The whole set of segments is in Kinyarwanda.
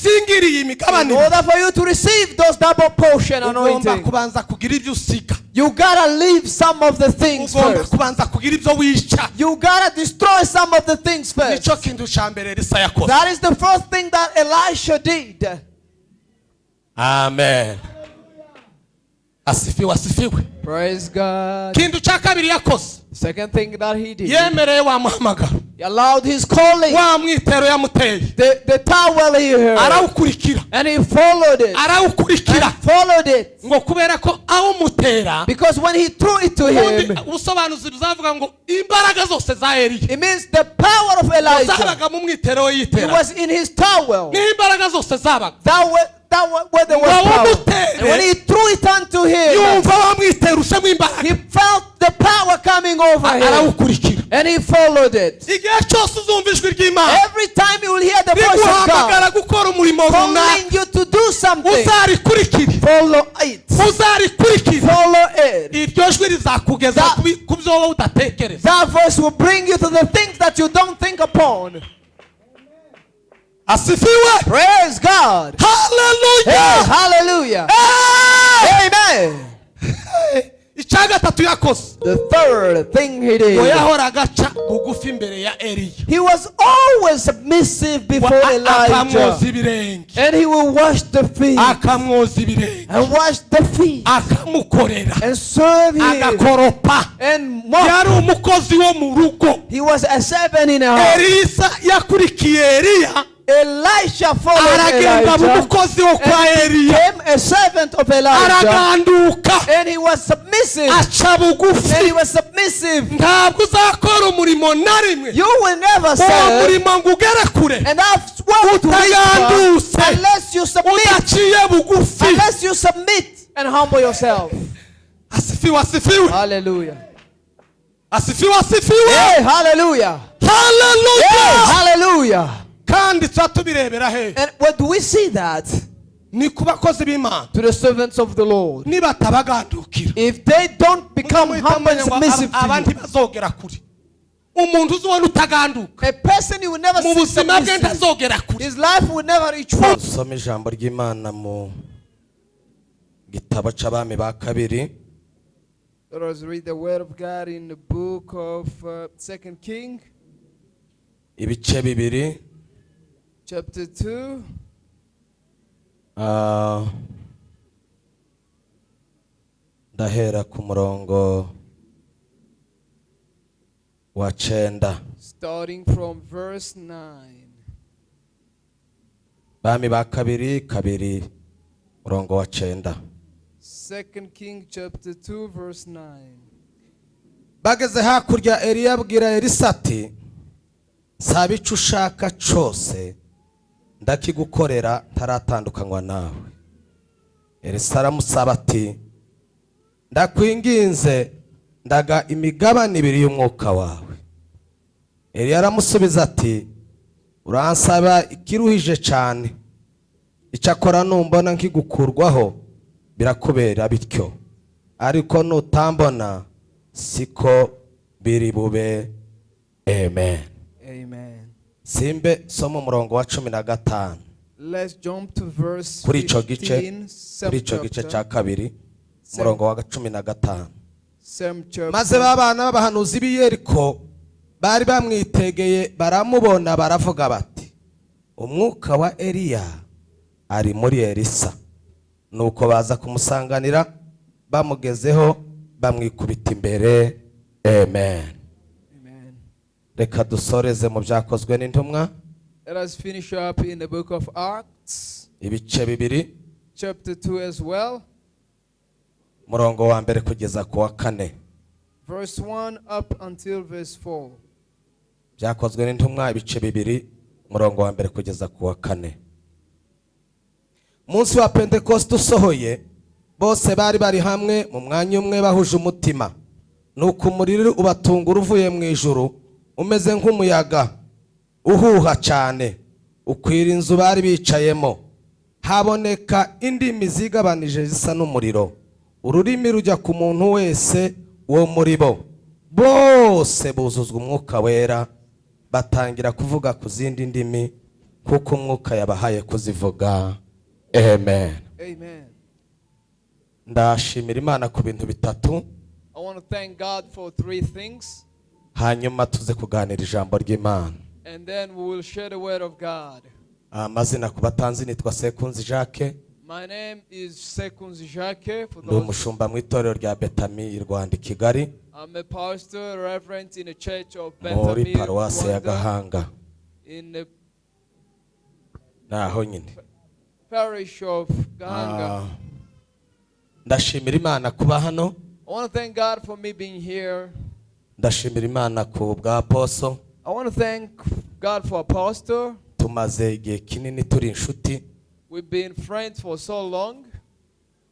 usingire iyi In migabane, order for you to receive those double portion ugomba anointing, kubanza kugira ibyo usiga. You gotta leave some of the things Ugomba first. Kubanza kugira ibyo wica. You gotta destroy some of the things first. Nicyo kintu cya mbere Elisa yakoze. That is the first thing that Elisha did. Amen, asifiwe, asifiwe. Praise God. Kintu cya kabiri yakoze, Second thing that he did, yemereye wa muhamagaro, he allowed his calling, wa mwitero yamuteye. the towel he heard, Arawukurikira. And he followed it. Arawukurikira. And followed it. Ngo kubera ko awumutera, Because when he threw it to ubundi him, ubusobanuzi buzavuga ngo imbaraga zose za Eliya it means the power of Elijah, zabaga mu mwitero we it yitera. Was in his towel. Niho imbaraga zose zabaga. That was where there was power. And when he threw it unto him, Yumva wa mwitero ushemo imbaraga, he felt the power coming over him. Arawukurikira. And he followed it. Igihe cyose uzumva ijwi ry'Imana Every time you will hear the voice of God riguhamagara gukora umurimo runaka, calling you to do something, uzarikurikire. Follow it. Uzarikurikire. Follow it. Iryo jwi rizakugeza ku byo wowe udatekereza. That voice will bring you to the things that you don't think upon. Asifiwe. Praise God. Hey, Haleluya. Hallelujah. Hey! Amen. Icya gatatu yakoze, The third thing he ngo did, yahoraga aca bugufi imbere ya Eliya. He was always submissive before Akamwoza Elijah. ibirenge. And he will wash the feet Akamwoza ibirenge. And wash the feet Akamukorera. And serve him Agakoropa. And mop. Yari umukozi wo mu rugo. He was a servant in a house. Elisa yakurikiye Eliya, Elisha followed aragenda mu Elijah mukozi wo kwa and Eliya. Became a servant of Elijah. Araganduka. And he was submissive. Aca And he bugufi. Was submissive. Ntabwo uzakora umurimo na rimwe, You will never uwo serve murimo ngo ugere kure, and have work to reach utagandutse, far unless you submit. Udaciye bugufi. Unless you submit and humble yourself. Asifiwe, asifiwe. Hallelujah. Asifiwe, asifiwe. Hey, hallelujah. Hey, Haleluya. Hallelujah. Kandi tuba tubirebera he? And where do we see that? Ni ku bakozi b'Imana. To the servants of the Lord. Nibatabagandukira, If they don't become muhita humble and mumenya ngo submissive aba to you, ntibazogera kure. Umuntu uzubona utaganduka, a person you will never mu see buzima bwe submissive, ntazogera kure. His life will never reach far. Dusome ijambo ry'Imana mu gitabo c'Abami ba Kabiri. Let us read the word of God in the book of Second King, Ibice 2, chapter 2, Ah, ndahera ku murongo wa 9. Starting from verse 9. Bami ba Kabiri 2, murongo wa 9. Second King chapter 2, verse 9. Bageze hakurya, Eliya abwira Elisa ati: "Nsaba icyo ushaka cyose, ndakigukorera ntaratandukanywa nawe." Elisa aramusaba ati: "Ndakwinginze, ndaga imigabane ibiri y'umwuka wawe." Eliya aramusubiza ati: "Uransaba ikiruhije cyane. Icyakora numbona nkigukurwaho birakubera bityo, ariko nutambona siko biri bube." Amen. Amen. Simbe soma umurongo wa 15. Let's jump to verse Kuri icyo gice, 15, kuri icyo gice cya kabiri, umurongo wa 15. Same chapter. Maze ba bana b'abahanuzi b'i Yeriko bari bamwitegeye baramubona, baravuga bati: "Umwuka wa Eliya ari muri Elisa." Nuko baza kumusanganira, bamugezeho bamwikubita imbere. Amen. Amen. Reka dusoreze mu Byakozwe n'Intumwa, Let us finish up in the book of Acts, ibice 2, chapter 2 as well, umurongo wa 1 kugeza ku wa 4. Verse 1 up until verse 4. Byakozwe n'Intumwa, ibice 2, umurongo wa 1 kugeza ku wa 4. Umunsi wa Pentekoste usohoye, bose bari bari hamwe mu mwanya umwe bahuje umutima. Nuko umuriro ubatungura uvuye mu ijuru umeze nk'umuyaga uhuha cyane, ukwira inzu bari bicayemo. Haboneka indimi zigabanije zisa n'umuriro, ururimi rujya ku muntu wese wo muri bo. Bose buzuzwa Umwuka Wera, batangira kuvuga ku zindi ndimi Kuko Umwuka yabahaye kuzivuga. Amen. Amen. Ndashimira Imana ku bintu bitatu, I want to thank God for three things, hanyuma tuze kuganira ijambo ry'Imana. And then we will share the word of God. Amazina ku batanzi, nitwa Sekunzi Jacques. My name is Sekunzi Jacques. For Ndi those, umushumba mu itorero rya Betami i Rwanda, i Kigali, I'm a pastor, reverend in the church of muri Bethany, paruwasi ya Rwanda, Gahanga. In the Naho nyine. Parish of Gahanga. Ah, ndashimira Imana kuba hano. I want to thank God for me being here. Ndashimira Imana ku bwa Apostle. I want to thank God for Apostle. Tumaze igihe kinini turi inshuti. We've been friends for so long.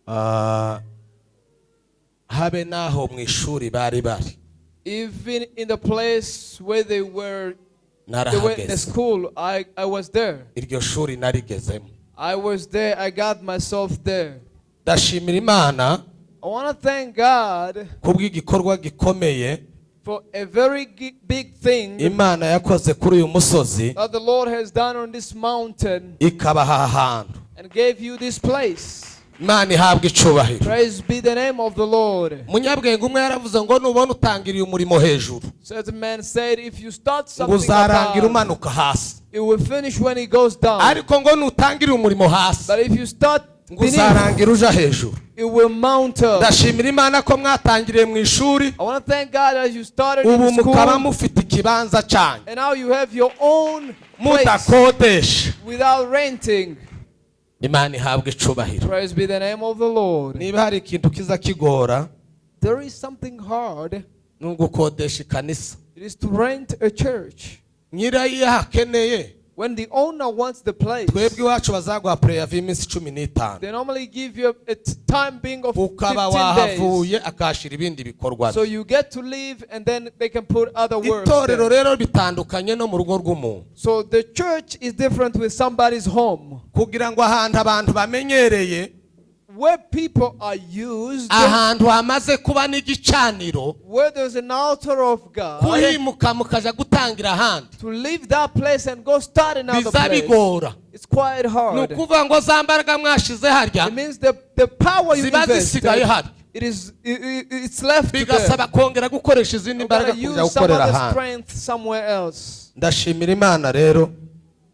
Ah, habe n'aho mu ishuri bari bari, Even in the place where they were in the narahageze. School, I was there. Iryo shuri narigezemo. I was there. I got myself there. Ndashimira Imana I want to thank God kubw'igikorwa gikomeye for a very big thing Imana yakoze kuri uyu musozi, that the Lord has done on this mountain ikabaha ahantu. And gave you this place. Imana ihabwa icubahiro. Praise be the name of the Lord. Umunyabwenge umwe yaravuze ngo nubona utangiriye umurimo hejuru, Certain man said, if you start ngo something uzarangira above, umanuka hasi, it will finish when it goes down. Ariko ngo nutangirira umurimo hasi, But if you start ngo beneath, uzarangira uja hejuru. It will mount up. Ndashimira Imana ko mwatangiriye mu ishuri, I want to thank God as you started ubu in mukaba school mufite ikibanza cyanyu and now you have your own place mudakodesha. Without renting. Imana ihabwa icubahiro. Praise be the name of the Lord. Niba hari ikintu kiza kigora, There is something hard. Ni ugukodesha ikanisa. It is to rent a church. Nyirayo iyo ahakeneye, When the owner wants the place, twebwe iwacu bazaguha préavis y'iminsi 15, they normally give you a time being of ukaba 15 days. wahavuye, akahashyira ibindi bikorwa So bye. You get to leave and then they can put other works Itorero there. rero bitandukanye no mu rugo rw'umuntu. So the church is different with somebody's home. Kugira ngo ahantu abantu bamenyereye, Where people are used, ahantu hamaze kuba n'igicaniro, where there's an altar of God, kuhimuka mukaja gutangira ahandi, to leave that place and go start another biza place, bigora. It's quite Ni hard. ukuvuga ngo za mbaraga mwashize harya It means the power you ziba zisigaye invested, harya, it's left there. bigasaba kongera gukoresha izindi You mbaraga gotta kujya use some gukorera other ahandi. Strength somewhere else. Ndashimira Imana rero.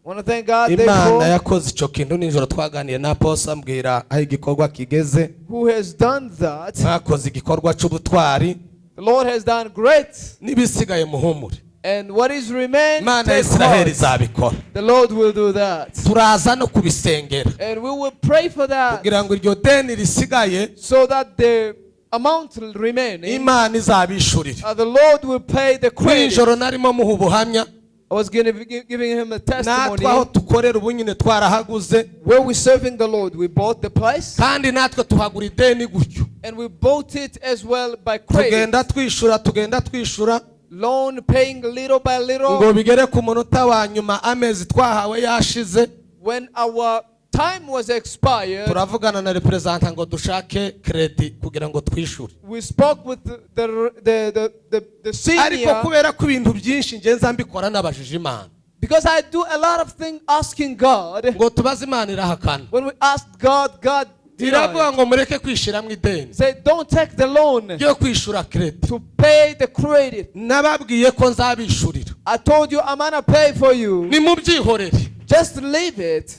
I want to thank God Imana therefore yakoze icyo kintu. Nijoro twaganiye na Apostle, ambwira aho igikorwa kigeze. Who has done that. Mwakoze igikorwa cy'ubutwari. The Lord has done great. N'ibisigaye muhumure. And what is remain, Imana ya take Isiraheli heart. izabikora. The Lord will do that. Turaza no kubisengera And we will pray for that kugira ngo iryo deni risigaye, so that the amount remaining, Imana izabishurire. The Lord will pay the credit. Nijoro narimo muha ubuhamya. I was giving him a Natwe aho testimony. Dukorera ubu nyine twarahaguze, Where we're serving the Lord, we bought the place kandi natwe tuhagura ideni gutyo, and we bought it as well by credit. Tugenda twishura, tugenda twishura, Loan paying little by little. Ngo bigere ku munota wa nyuma, amezi twahawe yashize, When our time was expired, turavugana na représentant ngo dushake crédit kugira ngo twishure. We spoke with the Ariko senior kubera ko ibintu byinshi ngenza mbikora nabajije Imana, because I do a lot of things asking God. Ngo tubaze Imana, irahakana. When we asked God, God Iravuga denied. ngo mureke kwishyiramo ideni Say, "Don't take the loan ryo kwishyura crédit. To pay the credit. Nababwiye ko nzabishurira. I told you I'm gonna pay for you. Nimubyihorere." Just leave it."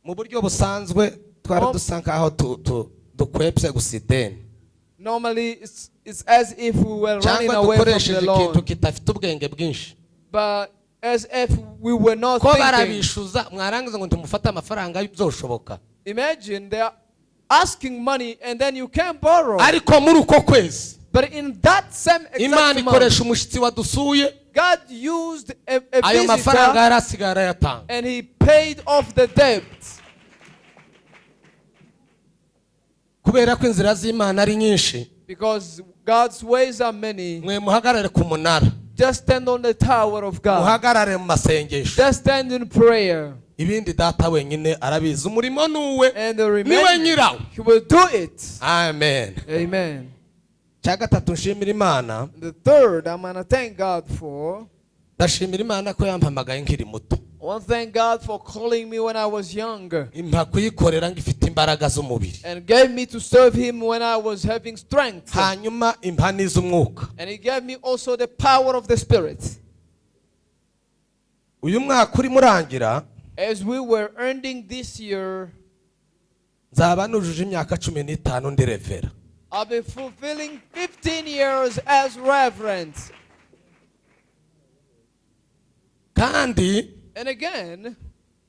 Mu buryo busanzwe twari dusa nkaho dukwepse gusa ideni, Normally, it's as if we were running cyangwa away from dukoresheje the ikintu loan, kidafite ubwenge bwinshi, but as if we were not ko thinking. Barabishuza mwarangiza ngo ntimufate amafaranga, byoshoboka? Imagine they are asking money and then you can't borrow. Ariko muri uko kwezi, But in that same Imana exact month, ikoresha umushyitsi wadusuye, God used a ayo mafaranga visitor yari asigaye arayatanga. And he paid off the debt. Kubera ko inzira z'Imana ari nyinshi, Because God's ways are many. Mwe muhagarare ku munara, Just stand on the tower of God. Muhagarare mu masengesho. Just stand in prayer. Ibindi Data wenyine arabizi, umurimo ni uwe, And the niwe remaining, nyirawo. He will do it. Amen. Amen. Cya gatatu nshimira Imana, And the third, I'm going to thank God for. Ndashimira Imana ko yampamagaye nkiri muto. I I want to thank God for calling me when I was younger Impa kuyikorera ngifite imbaraga z'umubiri. And gave me to serve Him when I was having strength. Hanyuma impa n'iz'umwuka. And He gave me also the power of the Spirit. Uyu mwaka urimo urangira, As we were ending this year, nzaba nujuje imyaka 15 ndi reverend. I'll be fulfilling 15 years as reverend. Kandi And again,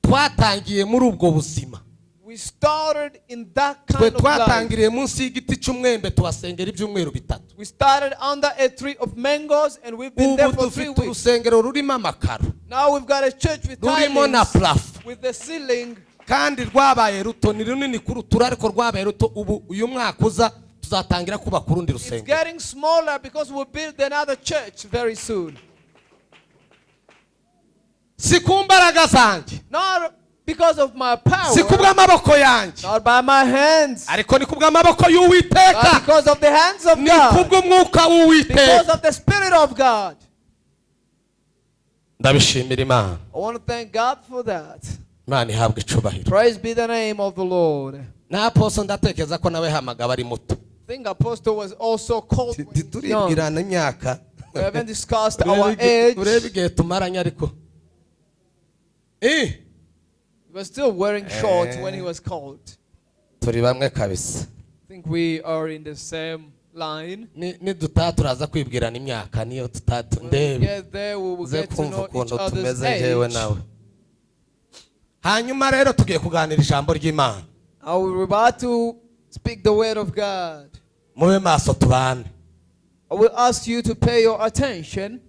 twatangiye muri ubwo buzima. We started in that Twe kind of life. twatangiriye munsi y'igiti cy'umwembe, tuhasengera ibyumweru 3. We started under a tree of mangoes and we've been there Ubu for 3 dufite weeks. urusengero rurimo amakaro, Now we've got a church with rurimo na tilings, plafond, with the ceiling. Kandi rwabaye ruto. Ni runini kuri utura, ariko rwabaye ruto. Ubu uyu mwaka uza tuzatangira kubaka urundi It's rusengero. getting smaller because we'll build another church very soon. Si ku mbaraga zanjye, Not because of my power, si ku bw'amaboko yanjye, not by my hands, ariko ni ku bw'amaboko y'Uwiteka, but because of the hands of ni ku God, bw'umwuka w'Uwiteka. Because of the Spirit of God. Ndabishimira Imana. I want to thank God for that. Imana ihabwa icubahiro. Praise be the name of the Lord. Na apostle ndatekereza ko nawe hamagaba ari muto. I think Apostle was also called when he was young. Ntituribwirana imyaka. We haven't discussed our age. Urebe igihe tumaranye, ariko He was still wearing shorts when he was called. Turi bamwe kabisa. I think we are in the same line. Nidutaha turaza kwibwirana imyaka niyo tutatu. When we Ndebe get there, we will uze get to kumva know each ukuntu other's tumeze njyewe age. nawe. Hanyuma rero tugiye kuganira ijambo ry'Imana. Now we're about to speak the word of God. Mube maso tubane. I will ask you to pay your attention.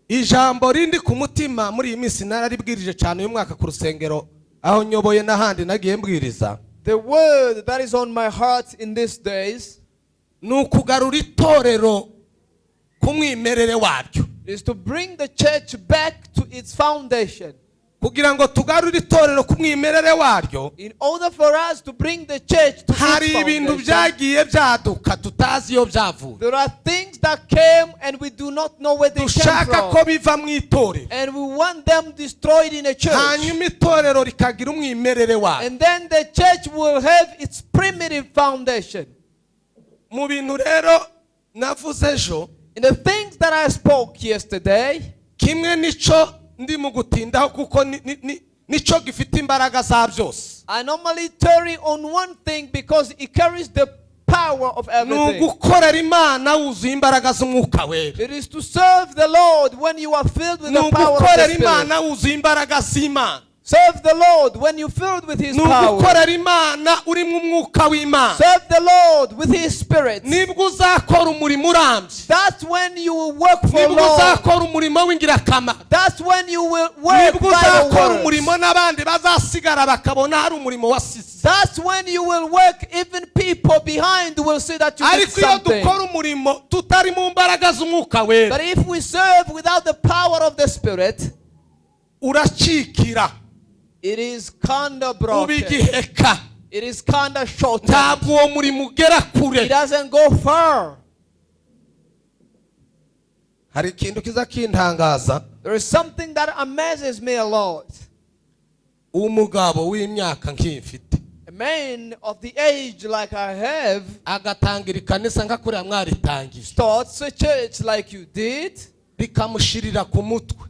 Ijambo rindi ku mutima muri iyi minsi, nararibwirije cyane uyu mwaka ku rusengero aho nyoboye n'ahandi nagiye mbwiriza, The word that is on my heart in these days ni ukugarura itorero ku mwimerere waryo. Is to bring the church back to its foundation. Kugira ngo tugarure itorero ku mwimerere waryo, In order for us to bring the church to hari its ibintu foundation, byagiye byaduka tutazi iyo byavuye, there are things that came and we do not know where they came dushaka ko from. Biva mu itorero, And we want them destroyed in a church. Hanyuma itorero rikagira umwimerere waryo. And then the church will have its primitive foundation. Mu bintu rero navuze ejo, In the things that I spoke yesterday, kimwe nico ndi mu gutindaho kuko nico gifite imbaraga za byose, I normally tarry on one thing because it carries the power of ni everything. Ugukorera Imana wuzuye imbaraga z'Umwuka Wera. It is to serve the Lord when you are filled with Ni the power of ugukorera the Spirit. Imana wuzuye imbaraga z'Imana. Serve the Lord when you're filled with His Ni power. ugukorera Imana urimo umwuka w'Imana. Serve the Lord with His Spirit. Nibwo uzakora umurimo urambye. That's when you will work for Nibwo Lord. uzakora umurimo w'ingirakamaro. That's when you will work Nibwo vital uzakora works. umurimo n'abandi bazasigara bakabona hari umurimo wasize. That's when you will work. Even people behind will see that you did Ariko iyo something. dukora umurimo tutari mu mbaraga z'Umwuka Wera, But if we serve without the power of the Spirit, uracikira, it is kinda uba broken. igiheka. It is kinda shortened. Ntabwo uwo murimo ugera kure. It doesn't go far. Hari ikintu kiza kintangaza. There is something that amazes me a lot. Umugabo w'imyaka nk'iyi mfite, A man of the age like I have agatangira ikanisa nka kuriya mwaritangiye, starts a church like you did, rikamushirira ku mutwe,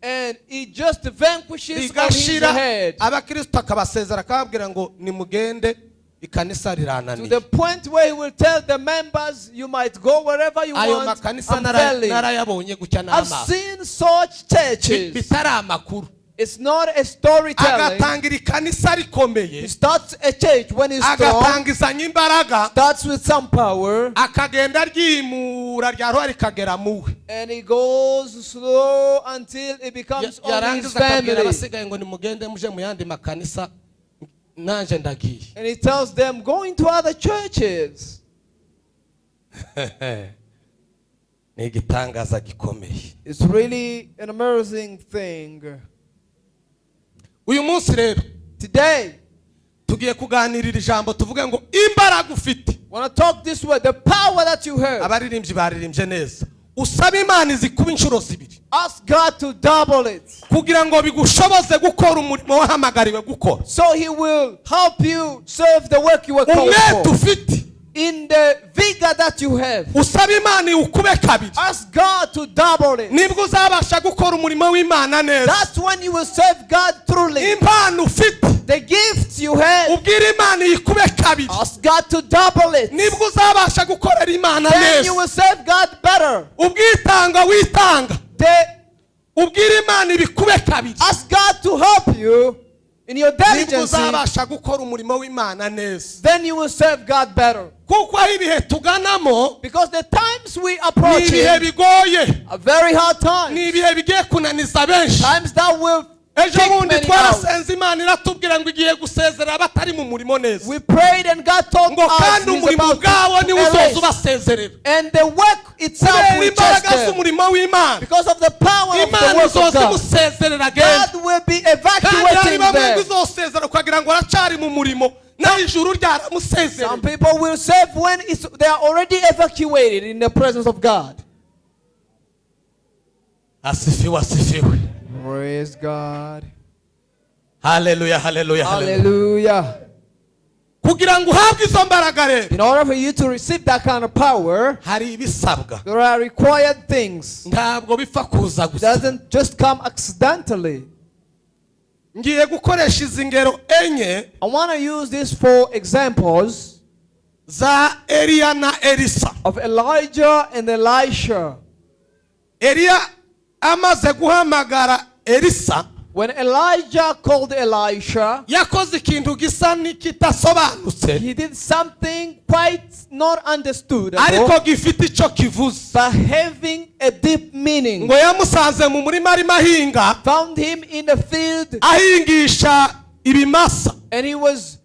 and he just vanquishes on his rigashira, head abakristo akabasezera, akababwira ngo nimugende, ikanisa to rirananiye. The point where he will tell the members, "You might go wherever you Ayo want. makanisa I'm failing." narayabonye gutya I've n'amaso, seen such churches. Bitari amakuru. It's not a storytelling. Agatangira ikanisa rikomeye, He starts a church when he's strong, agatangizanya imbaraga, starts with some power, akagenda aryimura ryaruha rikagera muwe, and he goes slow until it becomes only his yarangiza akabwira family. Abasigaye ngo nimugende muje mu yandi makanisa, nanjye ndagiye. And he tells them, "Go into other churches." Ni igitangaza gikomeye. It's really an amazing thing. Uyu munsi rero Today, tugiye kuganirira ijambo tuvuge ngo imbaraga ufite. Want to talk this way, the power that you have. Abaririmbyi baririmbye neza, usaba Imana izikuba inshuro zibiri. Ask God to double it. Kugira ngo bigushoboze gukora umurimo wahamagariwe gukora. So He will help you serve the work you were called Umwete for. ufite, In the vigor that you have, usaba Imana iwukube kabiri. Ask God to double it. Nibwo uzabasha gukora umurimo w'Imana neza. That's when you will serve God truly. Impano ufite, The gifts you have, ubwire Imana iyikube kabiri. Ask God to double it. Nibwo uzabasha gukorera Imana Then neza. you will serve God better. Ubwitanga witanga, ubwire Imana ibikube kabiri. Ask God to help you in your Nibwo diligence. uzabasha gukora umurimo w'Imana neza. Then you will serve God better. Kuko aho ibihe tuganamo Because the times we ni approach ibihe bigoye, are very hard times. ni ibihe bigiye kunaniza benshi. Times that will Ejo kick bundi many out. twarasenze, Imana iratubwira ngo igiye gusezerera abatari mu murimo neza, We prayed and God told ngo us kandi He's umurimo about ubwawo to niwo uzoza erase. ubasezerera. And the work itself Kubera will imbaraga chase them. z'umurimo w'Imana, Because of the power of the Imana work of izoza God. imusezerera agenda. God will be Kandi hari evacuating bamwe ngo them. izosezera ukagira ngo aracari mu murimo, naho ijuru ryaramusezerera. Some people will serve when they are already evacuated in the presence of God. Asifiwe, asifiwe. Praise God. Haleluya, haleluya, haleluya. Hallelujah. Kugira ngo uhabwe izo mbaraga rero, In order for you to receive that kind of power, hari ibisabwa. There are required things. Ntabwo bipfa kuza It gusa. doesn't just come accidentally. Ngiye gukoresha izi ngero enye I want to use these four examples za Eliya na Elisa. Of Elijah and Elisha. Eliya amaze guhamagara Elisa, When Elijah called Elisha, yakoze ikintu gisa n'ikidasobanutse, he did something quite not understood, ariko gifite icyo kivuze. But having a deep meaning. Ngo yamusanze mu murima arimo ahinga, Found him in the field ahingisha ibimasa, and he was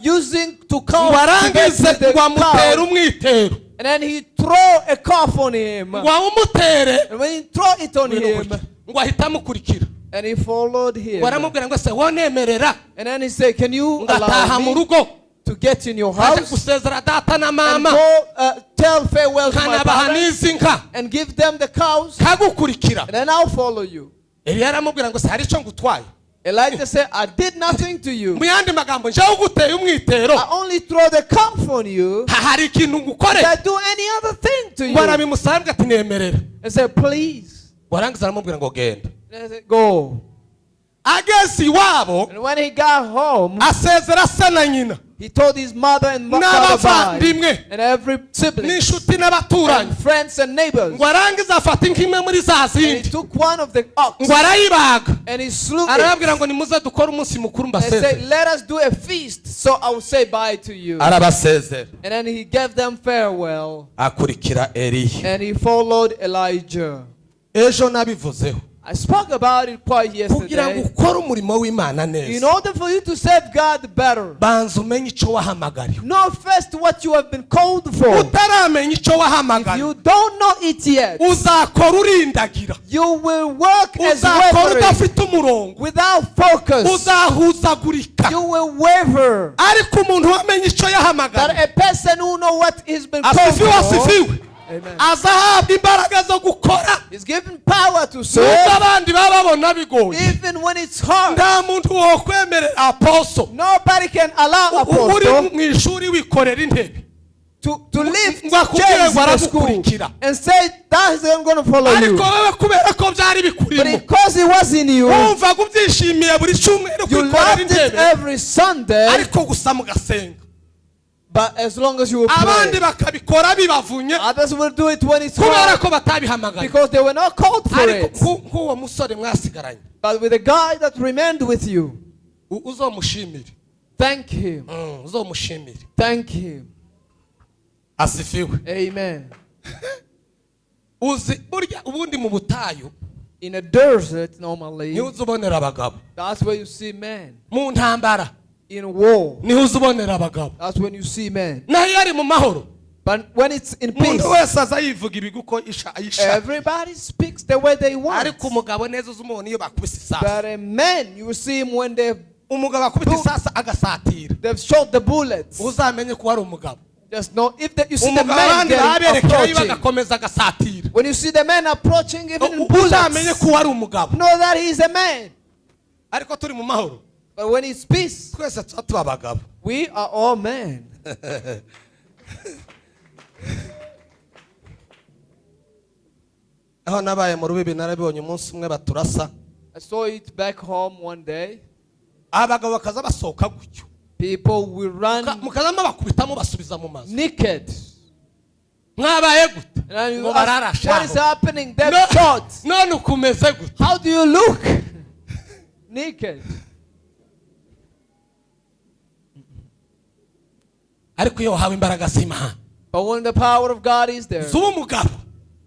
using to ngo count arangize the ngo amutere cow, umwitero, and then he throw a calf on him. Ngo awumutere, And when he throw it on him, ngo ahite amukurikira. And he followed him. Ngo aramubwira ngo se wonemerera And then he said, "Can you ngataha allow mu me rugo, to get in your nkaje house gusezera data na and mama, go tell farewell to my nkanabaha parents n'izi nka, and give them the cows, kagukurikira?" and then I'll follow you." Eliya aramubwira ngo se hari icyo ngutwaye? Elijah said, "I did nothing to you. Mu yandi magambo, njyewe uguteye umwitero, I only throw the calf on you. hari ikintu ngukoreye? Did I do any other thing to Ngo you?" arabimusambwe ati nemerera. And said, "Please." Warangiza aramubwira ngo genda. And I said, "Go." Ageze iwabo, And when he got home, asezera se na nyina, he told his mother and father bye, n'abavandimwe, and every sibling, n'inshuti n'abaturanyi, and friends and neighbors. Ngo arangize afata inka imwe muri za And he zindi, took one of the ox ngo arayibaga, and he slew it. Arababwira ngo nimuze dukore umunsi mukuru And said, mbasezere. "Let us do a feast, so I will say bye to you." Arabasezera, And then he gave them farewell akurikira Eliya. And he followed Elijah. Ejo nabivuzeho. I spoke about it quite Kugira ngo yesterday. ukore umurimo w'Imana In neza, order for you to serve God better, banza umenye icyo wahamagariwe. Know first what you have been called for. Utaramenya icyo If wahamagariwe, you don't know it yet, uzakora urindagira, you will work as uzakora wavering udafite umurongo, without focus. Uzahuzagurika. You will waver. Ariko umuntu wamenye icyo But yahamagariwe, a person who know what he's been called asifiwe, for, asifiwe, Amen, aza ahabwa imbaraga zo gukora is given power to nubwo serve abandi baba babona bigoye. Even when it's hard. Nta muntu wokwemerera apostle Nobody can allow uri apostle mu ishuri wikorera intebe to lift ngo akubwire chairs ngo in the school aragukurikira. And say that is I'm going to follow you. Ariko wowe kubera ko byari But bikurimo, because it was in you, wumvaga ubyishimiye buri cyumweru you kwikorera loved it intebe, every Sunday. Ariko gusa mugasenga. But as long as you will Abandi pray, bakabikora bibavunye others will do it when it's kubera hard ko batabihamagaye. Because they were not called for Ariko it. nk'uwo musore mwasigaranye, But with the guy that remained with you, uzomushimire. Thank him. Uzomushimire. Thank him. Asifiwe. Amen. Uzi burya ubundi mu butayu, In a desert, normally, niho uza ubonera abagabo. That's where you see men. Mu ntambara, In war, niho uza ubonera abagabo. That's when you see men. Naho iyo ari mu mahoro, But when it's in peace, umuntu wese aza yivuga ibigwi uko ayishaka. Everybody speaks the way they want. Ariko umugabo neza uzi umuntu iyo bakubise isasu, But a man, you will see him when they've, umugabo akubita isasu agasatira, they've shot the bullets. Uzamenye ko ari umugabo. Just know if you see the Umugabo man abandi getting baberekerayo approaching. bagakomeza agasatira. When you see the man approaching even in Uzamenye bullets, ko uwo ari umugabo. Know that he is a man. Ariko turi mu mahoro, But when it's peace, twese tuba tuba abagabo. We are all men. Aho nabaye mu rubibi narabibonye umunsi umwe baturasa. I saw it back home one day. Abagabo bakaza basohoka gutyo. People will run Mukazamo bakubitamo basubiza mu mazu. Naked. Mwabaye gute? And you Ngo ask, bararashe what is aho. Happening? They're No- shot. None ukumeze gute? How do you look? Naked. Ariko iyo wahawe imbaraga z'Imana, But when the power of God is there, zuba umugabo.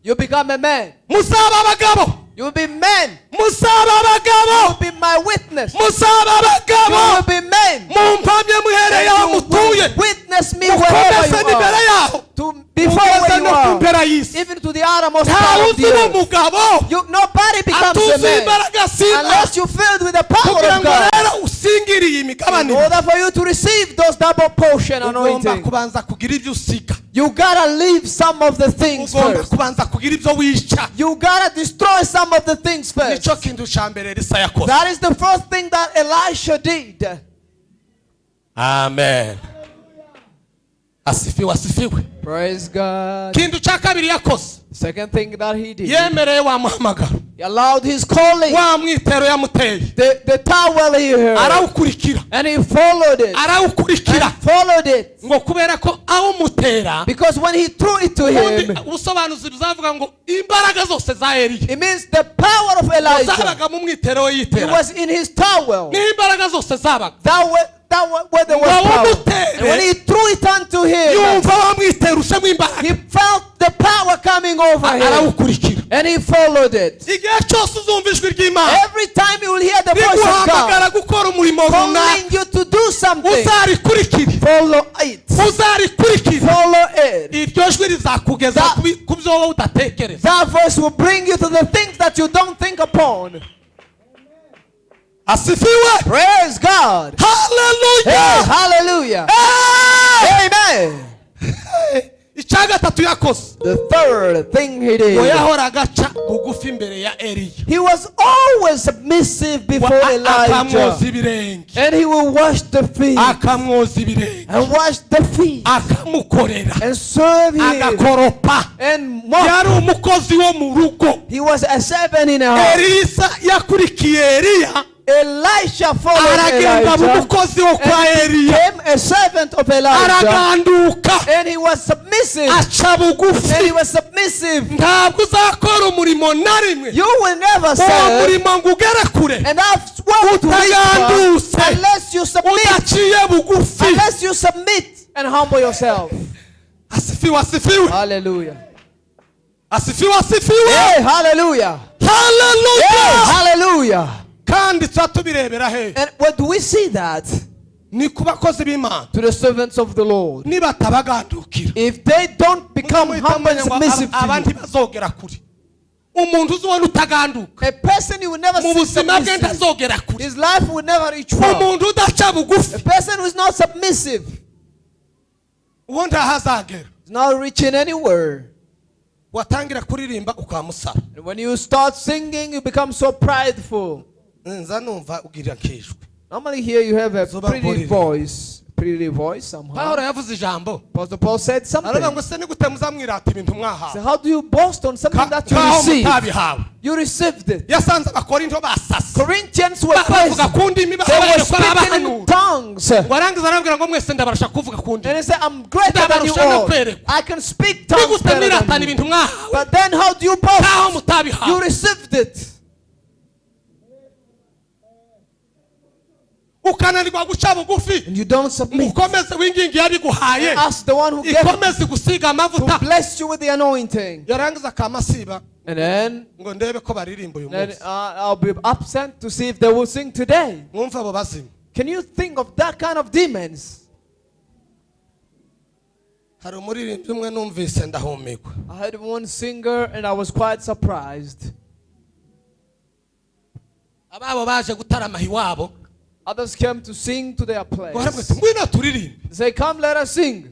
You become a man. Muzaba abagabo. You will be men. Muzaba abagabo. You will be my witness. Muzaba You abagabo. Will be men. Mumpamye muhereye aho And you mutuye. Will witness me wherever Mukomeze you n'imbere are. yaho. To before Mugeze where you no ku are. mpera y'isi. Even to the uttermost Ntawe part of the uzi earth. umugabo You, nobody becomes a atuzuye man imbaraga z'Imana. Unless you filled with the power Kugira of ngo God. rero usingiriye In imigabane, order for you to receive those double portion ugomba anointing, kubanza kugira ibyo usiga. You gotta leave some of the things Ugomba first. Kubanza kugira ibyo wica. You gotta destroy some of the things first. Nicyo kintu cya mbere Elisa yakoze. That is the first thing that Elisha did. Amen. Asifiwe, asifiwe. Praise God. Kintu cya kabiri yakoze, Second thing that he did, yemereye wa muhamagaro, he allowed his calling, wa mwitero yamuteye, the towel he heard, arawukurikira. And he followed it. Arawukurikira. And followed it. Ngo kubera ko awumutera, Because when he threw it to ubundi him, ubusobanuzi buzavuga ngo imbaraga zose za Eliya it means the power of Elijah. Zabaga mu mwitero we It yitera. Was in his towel. Niho imbaraga zose zabaga. That where there was Ngo power. awumutere, And when he threw it unto him, yumva wa mwitero ushemo imbaraga, he felt the power coming over him. Arawukurikira. And he followed it. Igihe cyose uzumva ijwi ry'Imana Every time you will hear the voice of God riguhamagara gukora umurimo runaka, calling you to do something, uzarikurikire. Follow it. Uzarikurikire. Follow it. Iryo jwi rizakugeza ku byo wowe udatekereza. That voice will bring you to the things that you don't think upon. Asifiwe. Praise God. Hey, Haleluya. Hallelujah. Hey! Amen. Icya gatatu yakoze, The third thing he ngo did, yahoraga aca bugufi imbere ya Eliya. He was always submissive before Akamwoza Elijah. Ibirenge. And he will wash the feet. Akamwoza ibirenge. And wash the feet. Akamukorera. And serve him. Agakoropa. And mop. Yari umukozi wo mu rugo. He was a servant in a house. Elisa yakurikiye Eliya, Elisha followed aragenda aba Elijah umukozi wo kwa and Eliya. Became a servant of Elijah. Araganduka. And he was submissive. Aca And he bugufi. Was submissive. Ntabwo uzakora umurimo na rimwe, You will never uwo serve murimo ngo ugere kure, and have work to reach far utagandutse, unless you submit. Udaciye bugufi. Unless you submit and humble yourself. Asifiwe, asifiwe. Hallelujah. Asifiwe, asifiwe. Hey, hallelujah. Hey, Haleluya. Hallelujah. Kandi tuba tubirebera he? And what do we see that? Ni ku bakozi b'Imana. To the servants of the Lord. Nibatabagandukira, If they don't become muhita humble and mumenya ngo submissive to abandi you, bazogera kure. Umuntu uzubona utaganduka, a person you will never mu see buzima bwe submissive, ntazogera kure. His life will never reach far. Umuntu udaca bugufi, A person who is not submissive uwo ntahazagera. Is not reaching anywhere. Watangira kuririmba ukamusara. And when you start singing, you become so prideful. Nza numva ugira nkijwi. Normally, here you have a Zoba pretty nkurire. Voice, pretty voice somehow. Pawulo yavuze ijambo. Apostle Paul said something. Aravuga ngo se ni gute muzamwirata ibintu mwahawe? So how do you boast on something that you Nkaho received? mutabihawe. You received it. Yasanze Abakorinto basase, Corinthians were crazy. bavuga ku ndimi, They were babereka speaking in abahanura. Tongues. Ngo arangiza arababwira ngo mwese ndabarusha kuvuga ku ndimi. And he said, "I'm greater than you Ndabarusha no all. kwerekwa. I can speak Ni tongues gute better mwiratana than you." ibintu mwahawe But then how do you boast? nkaho You mutabihawe? Received it. Ukananirwa guca bugufi, And you don't submit. Ukomeze wingingi yabiguhaye, Ask the one who gave it ikomeze gusiga amavuta. To bless you with the anointing. Yarangiza akamasiba, And then, ngo ndebe ko baririmba uyu then munsi. I'll be absent to see if they will sing today. Mwumve abo bazimu. Can you think of that kind of demons? Hari umuririmbyi umwe numvise ndahumirwa. I heard one singer and I was quite surprised. Ababo baje gutarama iwabo. Others came to sing to their Ngo barabwira place. ati ngwino turirimbe. They say, "Come, let us sing."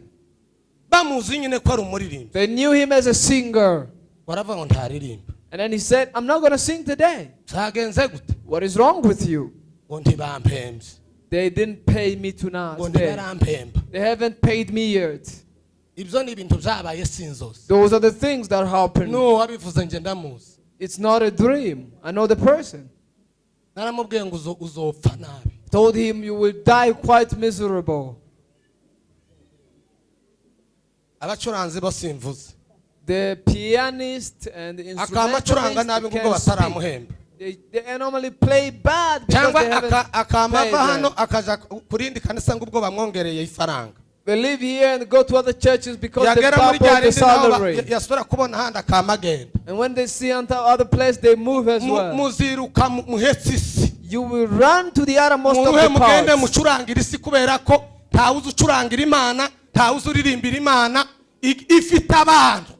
Bamuzi nyine ko ari umuririmbyi. They knew him as a singer. Waravuga ngo ntaririmba. And then he said, "I'm not going to sing today." Byagenze gute? What is wrong with you? Ngo ntibampembye. They didn't pay me tonight. Ngo Today. ntibarampemba. They haven't paid me yet. Ibyo ni ibintu byabaye, si inzozi. Those are the things that happen. N'uwo wabivuze nge ndamuzi. It's not a dream. I know the person. Naramubwiye ngo uzo- uzopfa nabi. Told him, "You will die quite miserable." Abacuranzi bo simvuze. The pianist and the Akaba acuranga nabi instrumentalist ngo ubwo can speak. bataramuhemba. They normally play bad because Cyangwa they haven't aka- akama paid ava hano them. akaja ku rindi kanisa ngo ubwo bamwongereye ifaranga. They live here and go to other churches because they Yagera muri double rya the rindi naho ba- salary. ya- yasubira kubona ahandi akama agenda. And when they see onto other place, they move as Mu- well. Muziruka mu- muhetse isi. You will run to the uttermost of Muruhe the mugende parts. mucurangira isi kubera ko ntawuzi ucurangira Imana, ntawuzi uririmbira Imana i- ifite abantu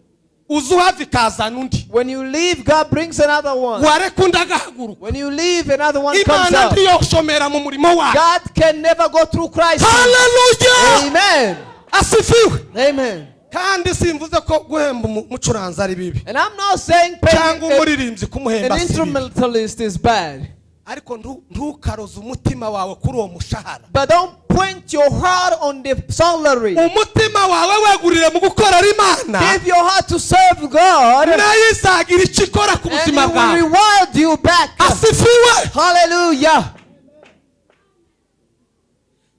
uzi uhava ikazana undi. When you leave, God brings another one. Wareka undi agahaguruka. When you leave, another one comes Imana up. ntiyoshomera mu murimo wayo. God can never go through crisis. Haleluya. Amen. Asifiwe. Amen. Kandi simvuze ko guhemba umu- umucuranzi ari bibi And I'm not saying paying cyangwa umuririmbyi kumuhemba an si bibi. instrumentalist is bad. Ariko ntu- ntukaroze umutima wawe kuri uwo mushahara. But don't point your heart on the salary. Umutima wawe wegurire mu gukorera Imana. Give your heart to serve God, and Nayo izagira icyo ikora ku He buzima will bwawe. reward you back. Asifiwe. Hallelujah.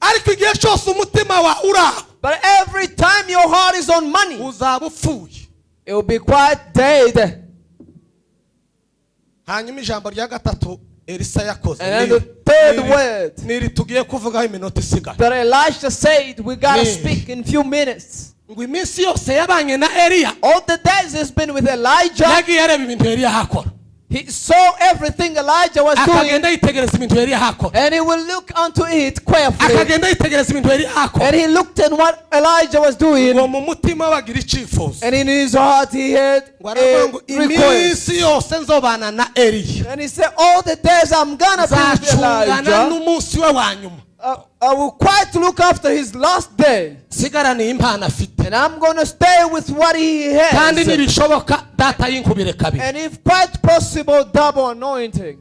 Ariko igihe cyose umutima wawe uri aho, But every time your heart is on money, uzaba upfuye. It will be quite dead. Hanyuma ijambo rya gatatu Elisa yakoze And then ni- the third ni- word ni tugiye kuvugaho iminota isigaye. that Elisha said, we gotta Me. Speak in few minutes. Ngo iminsi yose yabanye na Eliya, All the days he's been with Elijah, yagiye areba ibintu Eliya ahakora. He saw everything Elijah was doing, Akagenda yitegereza ibintu Eliya ahakora. And he will look unto it carefully. Akagenda yitegereza ibintu Eliya ahakora. And he looked at what Elijah was doing, Ngo mu mutima we agira icyifuzo. And in his heart he had Ngo aravuga ngo a request. iminsi yose nzobana na Eliya, And he said, "All the days I'm gonna be with nzacungana Elijah, n'umunsi we wa nyuma. I will quite look after his last day. Sigaraniye impano afite. And I'm gonna stay with what he Kandi has. nibishoboka data yinkubire kabiri." And if quite possible, double anointing."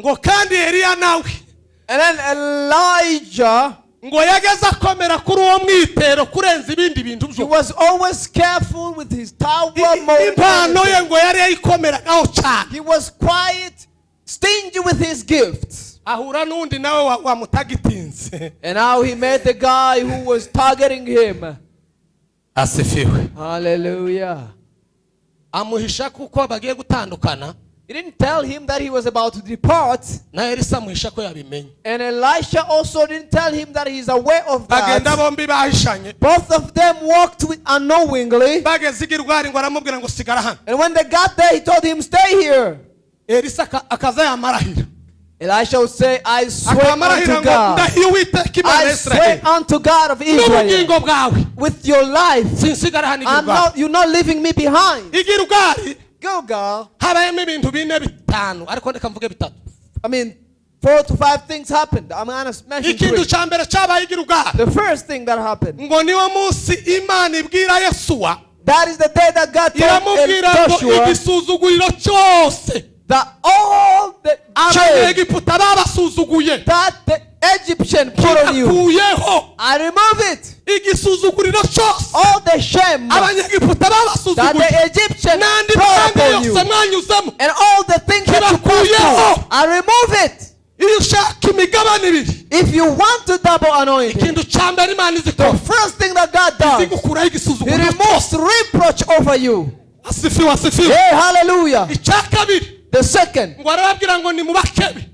Ngo kandi Eliya nawe And then Elijah, ngo yageze akomera kuri uwo mwitero kurenza ibindi bintu he byose. Was always careful with his tower I- more than impano ye anything. ngo yari yayikomeragaho cyane. He was quiet, stingy with his gifts. Ahura n'undi nawe wa- wamutagitinze. And now he met the guy who was targeting him. Asifiwe. Hallelujah. Amuhisha kuko bagiye gutandukana. He didn't tell him that he was about to depart. Na Elisa amuhisha ko yabimenye. And Elisha also didn't tell him that he's aware of Bagenda that. bombi bahishanye. Both of them walked with unknowingly. Bageze i Gilugari ngo aramubwira ngo sigara hano. And when they got there, he told him, "Stay here." Elisa aka- akaza yamarahira. Elisha would say, "I swear Akamarahira unto ngo God. ndahiye Uwiteka Imana ya I swear Isirayeli unto God of Israel, n'ubugingo bwawe, with your life, sinsigara hano i I'm Gilugari. not, you're not leaving me behind." I Gilugari Gilgal, habayemo ibintu bine bitanu ariko reka mvuge bitatu. I mean, four to five things happened. I'm gonna mention Ikintu three. cya mbere cyabaye i Gilugari, The first thing that happened, ngo niwo munsi Imana ibwira Yesuwa, that is the day that God told iramubwira ngo Joshua igisuzuguriro cyose that all the shame Abanyegiputa babasuzuguye that the Egyptian put on you, kibakuyeho. I remove it. Igisuzuguriro cyose All the shame that Abanyegiputa the babasuzuguye Egyptian n'andi put mahanga upon you, yose mwanyuzemo, and all the things that you passed kibakuyeho. through, I remove it. Iyo ushaka imigabane ibiri, If you want to double anointing, ikintu cya mbere Imana izikora, the first thing that God does, izigukuraho He igisuzuguriro removes cyose. Reproach over you. Asifiwe, asifiwe. Hey, hallelujah. Icya kabiri, The second, ngo arababwira ngo ni mubakebe,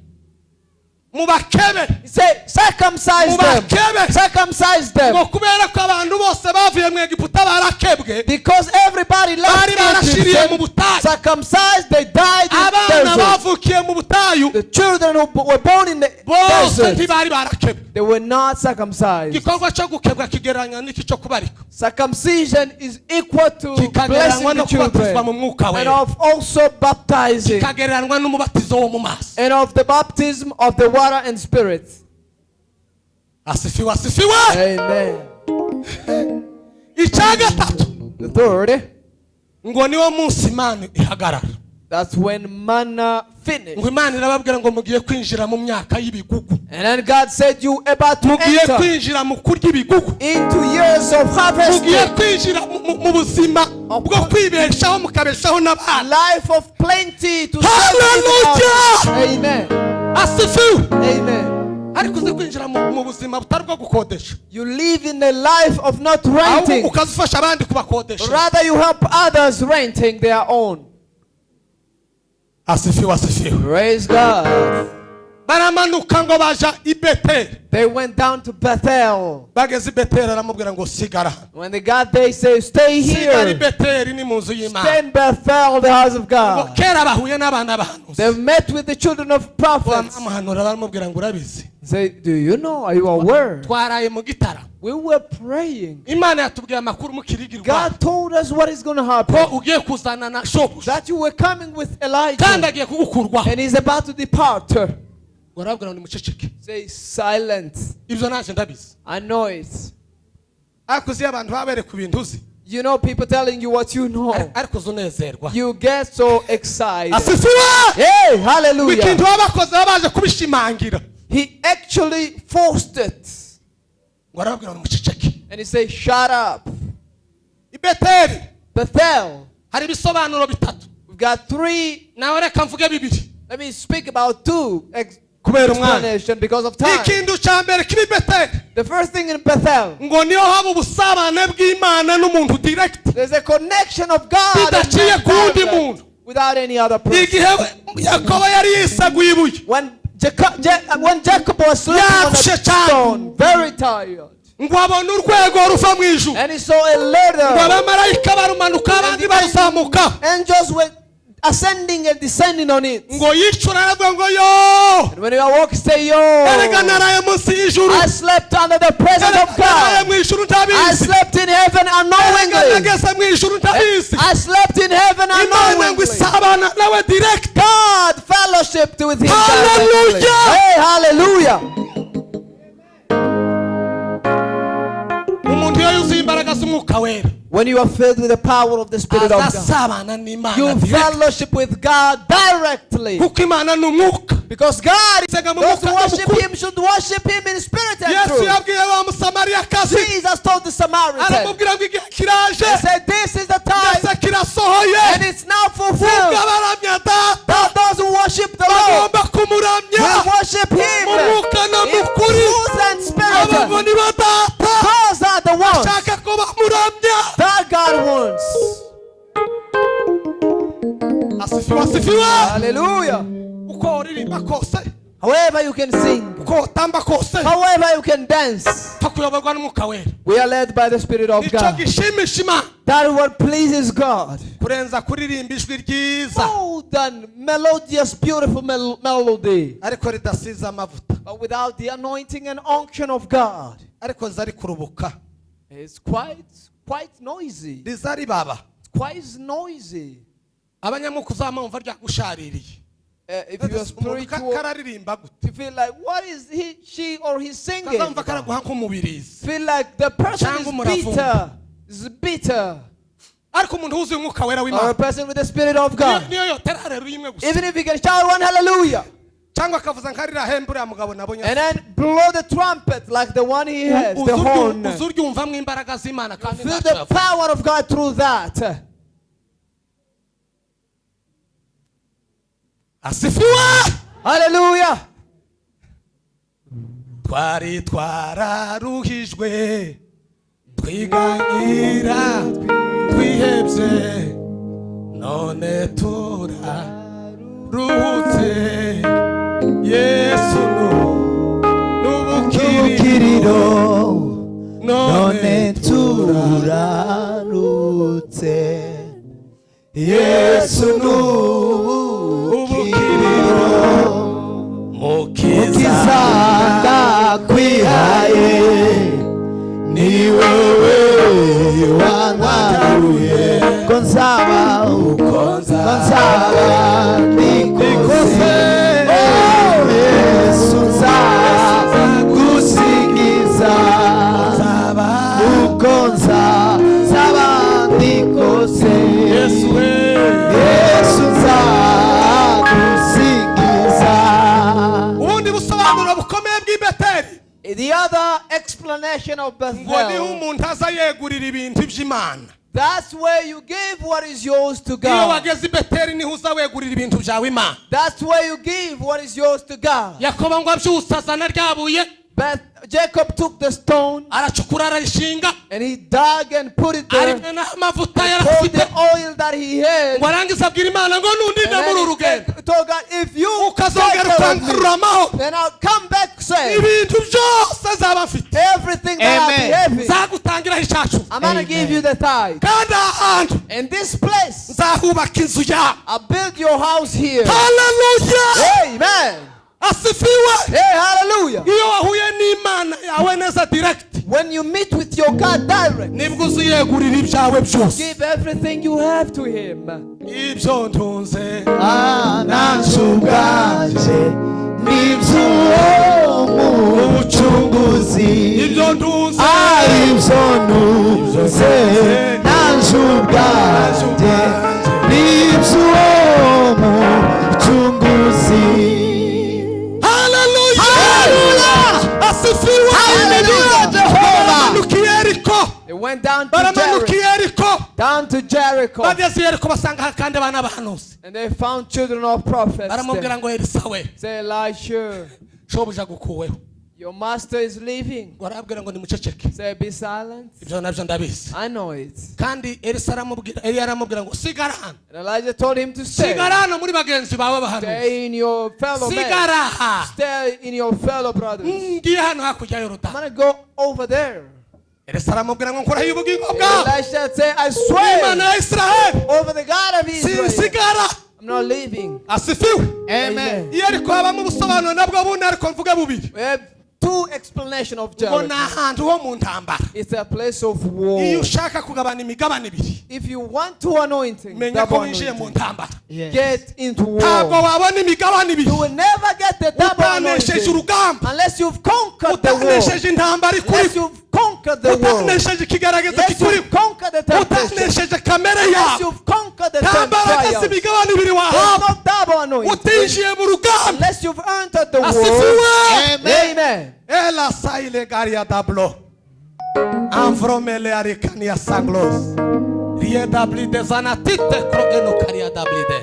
mubakebe. he said, "Circumcise them. Mubakebe. Circumcise them." Ngo kubera ko abantu bose bavuye mu Egiputa barakebwe, Because everybody left bari barashiriye mu Egypt butayu. Circumcised, they died in the Abana desert. bavukiye mu butayu The children who were born in the bose desert, ntibari barakebwe. They were not circumcised. Igikorwa cyo gukebwa kigereranywa n'iki cyo kubarika, Circumcision is equal to blessing kikagereranywa the no kubatizwa mu children mwuka and wera, of also baptizing kikagereranywa n'umubatizo wo mu mazi. And of the baptism of the water and spirit. Asifiwe, asifiwe. Amen. Icya gatatu, The third, Ngo niwo munsi Imana ihagarara. That's when manna finished. Ngo Imana irababwira ngo mugiye kwinjira mu myaka y'ibigugu. And then God said, "You about to Mugiye enter kwinjira mu kurya ibigugu. Into years of Mugiye harvesting, kwinjira mu buzima bwo kwibeshaho mukabeshaho n'abana. Life of plenty to Hallelujah! serve. Amen." Asifiwe. Amen. Ariko uzi kwinjira mu buzima butari bwo gukodesha, You live in a life of not ahubwo renting. ukazifasha abandi kubakodesha. Rather, you help others renting their own. Asifiwe, asifiwe. Praise God. Baramanuka ngo baja i Beteli. They went down to Bethel. Bageze i Beteli aramubwira ngo sigara hano. When they got there, he said, "Stay Sigara i here. Beteli ni mu nzu Stay y'Imana. in Bethel, the house of Ngo God." kera bahuye n'abana b'abahanuzi. They met with the children of prophets. Bamuhanura baramubwira ngo urabizi, Say, "Do you know? Are you aware? Twaraye mu gitaramo. We were praying. Imana yatubwiye amakuru mukirigirwa God told us what is going to ko happen. Ugiye kuzana na shobuja That you were coming with kandi Elijah agiye kugukurwaho." and he's about to depart." Ngo arababwira ngo nimuceceke. Say, "Silent." Ibyo naje ndabizi. I know it. Ariko uzi iyo abantu baba bereka ibintu uzi, You know people telling you what you know. Ariko uzi unezerwa. You get so excited. Asifiwe. Hey, Ngo ikintu hallelujah. baba bakoze baba baje kubishimangira. He actually forced it. Ngo arababwira ngo nimuceceke. And he said, "Shut up." I Beteli Bethel. Hari ibisobanuro bitatu. We've got three. Nawe reka mvuge bibiri Let me speak about two kubera umwanya. Explanation because of time. Ikintu cya mbere kiba i Beteli, The first thing in Bethel, ngo niho haba ubusabane bw'Imana n'umuntu direct, there's a connection of God and bidaciye man ku wundi direct, muntu. Without any other person. Igihe Yakobo yari yisaguye ibuye, When Jacob was sleeping on a Yarushe cyane. Stone, very tired, ngo abone urwego ruva mu ijuru, and he saw a ngo ladder. abamarayika barumanuka abandi baruzamuka. Angels were ascending and descending on it. Ngo yicura aravuga ngo yo, And when he awoke, he said, "Yo, erega naraye munsi y'ijuru. I slept under the presence of Erega naraye God. Mu ijuru I ntabizi. slept in heaven Erega unknowingly. nageze mu ijuru ntabizi." I slept in heaven Imana ngo unknowingly." isabana nawe direct. God fellowshiped with him Hallelujah! Directly. Hey, hallelujah. Umuntu iyo yuzuye imbaraga z'Umwuka Wera, When you are filled with the power of the Spirit of God, azasabana n'Imana you direct. Fellowship with God directly. Kuko Imana ni umwuka. Because God, Senga mu those who mwuka no worship mu kuri. Him should worship Him in spirit and Yesu truth. yabwiye wa Musamariyakazi, Jesus told the Samaritan, aramubwira ngo igihe kiraje, he said, "This is the time, ndetse kirasohoye, and it's now fulfilled, ubwo abaramya Data that those who worship the Lord bagomba kumuramya will worship Him mu mwuka no in mu kuri. Truth and spirit." Abo ngo ni ba Data Those are the ones ashaka ko bamuramya. That God wants. Asifiwe, asifiwe. Hallelujah. Uko uririmba kose, However you can sing, uko utamba kose, however you can dance, pfa kuyoborwa n'Umwuka Wera. We are led by the Spirit of Nicyo God. Gishimisha Imana That what pleases God kurenza kuririmba ijwi ryiza more than melodious, beautiful melody, ariko ridasize amavuta, but without the anointing and unction of God. Ariko riza rikurubuka. It's quite noisy. Riza ribaba. It's quite noisy. Abanyamwuka uzamumva ryagushaririye. If you are Umuntu spiritual, kararirimba gute? You feel like, what is he, she, or he singing Kazamva about? Karaguha nk'umubirizi. Feel like the person Cyangwa is umuravumba. Bitter, is bitter, Ariko umuntu wuzuye Umwuka Wera or a w'Imana, person with the Spirit of God. Niyo yotera haleluya imwe gusa, Even if he can shout one hallelujah cyangwa akavuza nkarira hembe uriya mugabo nabonye, and then blow the trumpet like the one he has, the horn. Uzuryumvamo imbaraga z'Imana kandi Feel ntacyo the yavuze. Power of God through that. Asifiwe. Hallelujah. Twari twararuhijwe twiganyira twihebye none turaruhutse. Yesu n'ubukiriro Ubukiriro none none turarutse. Yesu n'ubukiriro. Mukiza, Mukiza ndakwihaye ni wowe wangaruye ko nzaba uko nzaba nikose. Oh, Yesu nzagusingiza nzaba uko nzaba ndi Busobanuro bukomeye bw'i Beteli, The other explanation of ngo niho Bethel, umuntu aza yegurira ibintu by'Imana. That's where you give what is yours to Iyo God. wageze i Beteli, niho uza wegurira ibintu byawe Imana. That's where you give what is yours to God. Yakobo ngo abyutse azana rya buye, But Jacob took the stone aracukura, ararishinga, and he dug and put it there. arimena amavuta yari Poured afite, the oil that he had. ngo arangize abwira Imana ngo nundinde And muri then uru rugendo, he told God, "If you take ukazongera care of me, ukangarura amahoro, then I'll come back safe. Ibintu byose nzaba mfite, Everything that I'll be Amen. having, nzagutangiraho icyacu, I'm gonna give you the tithe. Kandi aha hantu In this place, nzahubaka inzu yawe." I'll build your house here." Haleluya! Amen. Asifiwe! Hey, hallelujah. Iyo wahuye n'Imana yawe neza direct, When you meet with your God direct, nibwo uziyegurira ibyawe byose. Give everything you have to Him. Ibyo ntunze Nanjye ubwanjye n'iby'uwo mucunguzi, Ibyo ntunze, ibyo ntunze nanjye ubwanjye n'iby'uwo mucunguzi. Haleluya! Asifiwe! Haleluya, Jehovah. Baramanuka i Yeriko. They went down to Baramanuka i Jericho. Yeriko. Down to Jericho. Bageze i Yeriko, basanga kandi abana b'abahanuzi. And they found children of prophets Baramubwira there. ngo Elisa we, Say, "Elisha, shobuja agukuweho." your master is leaving." Ngo arababwira ngo nimuceceke. Say, "Be silent. Ibyo nabyo ndabizi. I know it." Kandi Elisa aramubwira, Eliya aramubwira ngo sigara hano. And Elijah told him to stay. Sigara hano muri bagenzi bawe b'abahanuzi. Stay in your fellow men. Sigara aha. Stay in your fellow brothers. Ngiye hano hakurya I'm y'Yorodani. gonna go over there. Elisa aramubwira ngo nkurahiye ubugingo bwawe, Elisha said, "I Imana swear ya Israheli, over the God of Israel, sinsigara." I'm not leaving." Asifiwe! Amen. Iyo ariko habamo ubusobanuro nabwo bundi, ariko mvuge bubiri. We have two explanation of Ngo Jericho. ni ahantu ho mu ntambara. It's a place of war. Iyo ushaka kugabana imigabane ibiri, If you want to anointing, menya ko double winjiye mu anointing, ntambara. Get into Ntabwo war. wabona imigabane ibiri You will never get the double utanesheje anointing urugamba, unless you've conquered the war. utanesheje intambara Unless ikuriho, you've conquered the war. utanesheje ikigeragezo Unless kikuriho, you've conquered the temptation. utanesheje kamere Unless yawe. you've conquered the Nta mbaraga trials. z'imigabane ibiri There's wahabwa no double anointing utinjiye mu rugamba. unless you've entered the war. Asifiwe! Amen. Ela saile garia dablo. Anvromele arikania saglos. Rie dablide zanatite kro eno karia dablide.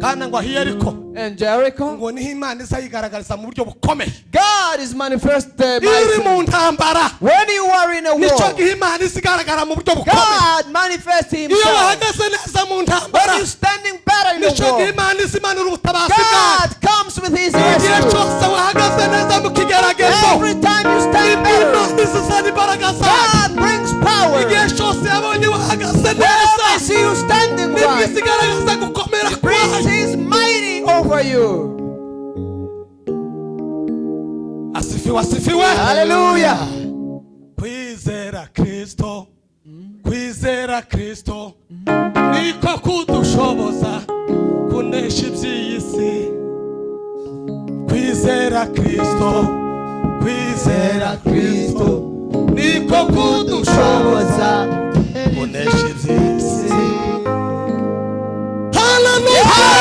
Kandi ngo aho Yeriko, And Jericho, ngo niho Imana izayigaragariza mu buryo bukomeye. God is manifested Iyo uri mightily. mu ntambara, When you are in a nicyo war, gihe Imana izigaragara mu buryo bukomeye. God manifests Iyo Himself. wahagaze neza mu ntambara, When you're standing better in the nicyo gihe war, Imana izimanura ubutabazi bwayo. God comes with His Igihe rescue. cyose wahagaze neza mu kigeragezo, Every time you stand nibwo better, Imana izizana imbaraga zayo. God brings power. Igihe cyose yabonye wahagaze Whenever neza, I see you standing nibwo right, izigaragaza gukomera brings kwayo. His mighty over you. Asifiwe, asifiwe! Hallelujah. Kwizera Kristo, kwizera Kristo niko kudushoboza kunesha iby'iyi si. Kwizera Kristo, kwizera Kristo niko kudushoboza kunesha iby'iyi si.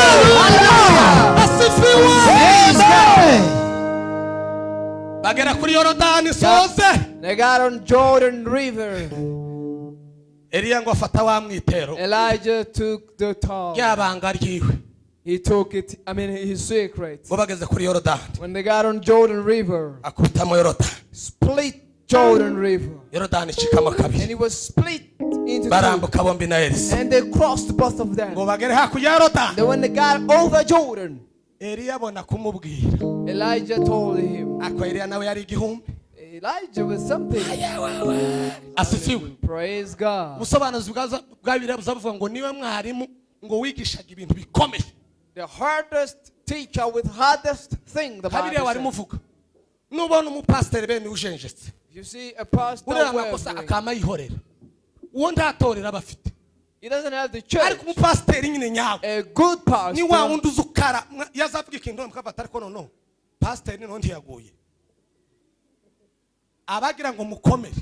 Haleluya! Asifiwe! Amen. Bagera kuri Yorodani soze. They got on Jordan River. Eliya ngo afata wa mwitero, Elijah took the towel. ryabanga ryiwe. He took it, I mean, his secret. Ngo bageze kuri Yorodani, When they got on Jordan River, akubitamo Yorodani, split Jordan River. Yorodani icikamo And kabiri. it was split into two. Barambuka bombi na Elisa. And they crossed both of them. Ngo bagere hakurya ya Yorodani, Then when they got over Jordan, Eliya abona kumubwira. Elijah told him. Ako Eliya nawe yari igihumbi. Elijah was something. Asifiwe! Praise God. Ubusobanuzi bwa Bibiliya buza buvuga ngo niwe mwarimu ngo wigishaga ibintu bikomeye. The hardest teacher with hardest thing, the Kabiriya Bible wari says. muvuga nubona umupasiteri bene ujenjetse, You see a pastor ureba amakosa wavering. akama yihorera, uwo ntatorera aba afite. He doesn't have the church. Ariko umupasiteri nyine nyawe A good ni wa pastor wundi uzi ukara yazavuga ikintu mukafata, ariko noneho pasiteri noneho ntiyaguye abagira ngo mukomere.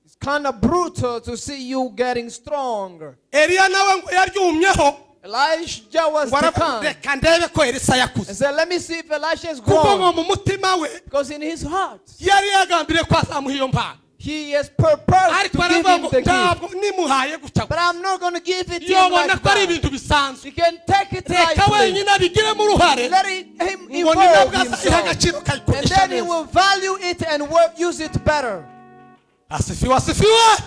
It's kind of brutal to see you getting stronger. Eliya nawe ngo yaryumyeho. Elijah was Ngo aravuga, decaned reka ndebe ko Elisa and yakuze, said, "Let me see if Elisha is kuko ngo grown." mu mutima we Because in his heart, yari yagambiriye ko azamuha iyo mpano, he has purposed ariko to give aravuga him ngo the gift. ntabwo nimuhaye gutya, But I'm not going to give it to him yobona like ko ari that. ibintu bisanzwe, He can take it reka lightly. wenyine abigiremo uruhare, Let him ngo ni involve nabwo azayiha himself. agaciro And kayikoresha then he neza. will value it and use it better. Asifiwe, asifiwe.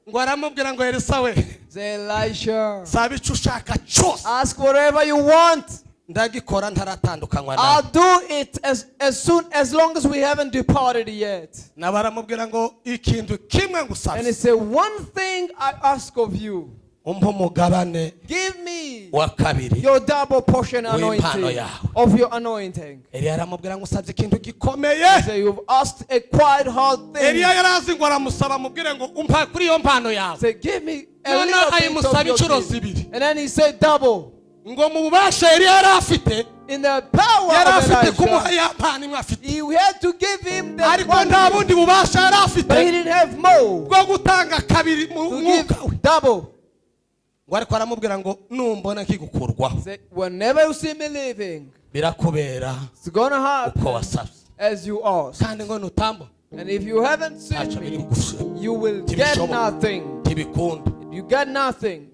Ngo aramubwira ngo Elisa we, Say, "Elisha, saba icyo ushaka cyose, ask whatever you want. Ndagikora ntaratandukanywa nawe. I'll do it as soon as long as we haven't departed yet." Nawe aramubwira ngo ikintu kimwe And he ngusabye, said, "One thing I ask of you. Umpe umugabane Give me wa kabiri your double portion w'impano anointing yawe." of your anointing." Eliya aramubwira ngo usabye ikintu gikomeye. He said, "You've asked a quite hard thing." Eliya yari azi ngo aramusaba amubwire ngo umpa kuri iyo mpano yawe. He said, "Give me a Noneho little bit of ayimusaba your inshuro gift." zibiri. And then he said double. Ngo mu bubasha Eliya yari afite, In the power yari of afite kumuha Elijah, ya mpano imwe afite, he had to give him the ariko one nta gift, bundi bubasha yari afite but he didn't have more bwo gutanga kabiri mu to mwuka we. give double. Ngo ariko aramubwira ngo numbona nkigukurwaho, He said, "Whenever you see me leaving, birakubera it's gonna happen uko wasabye, as you asked. Kandi ngo nutamba, And if you haven't seen ntacyo biri me, bugushe, you will get Ntibishoboka. nothing." Ntibikunda. You get nothing.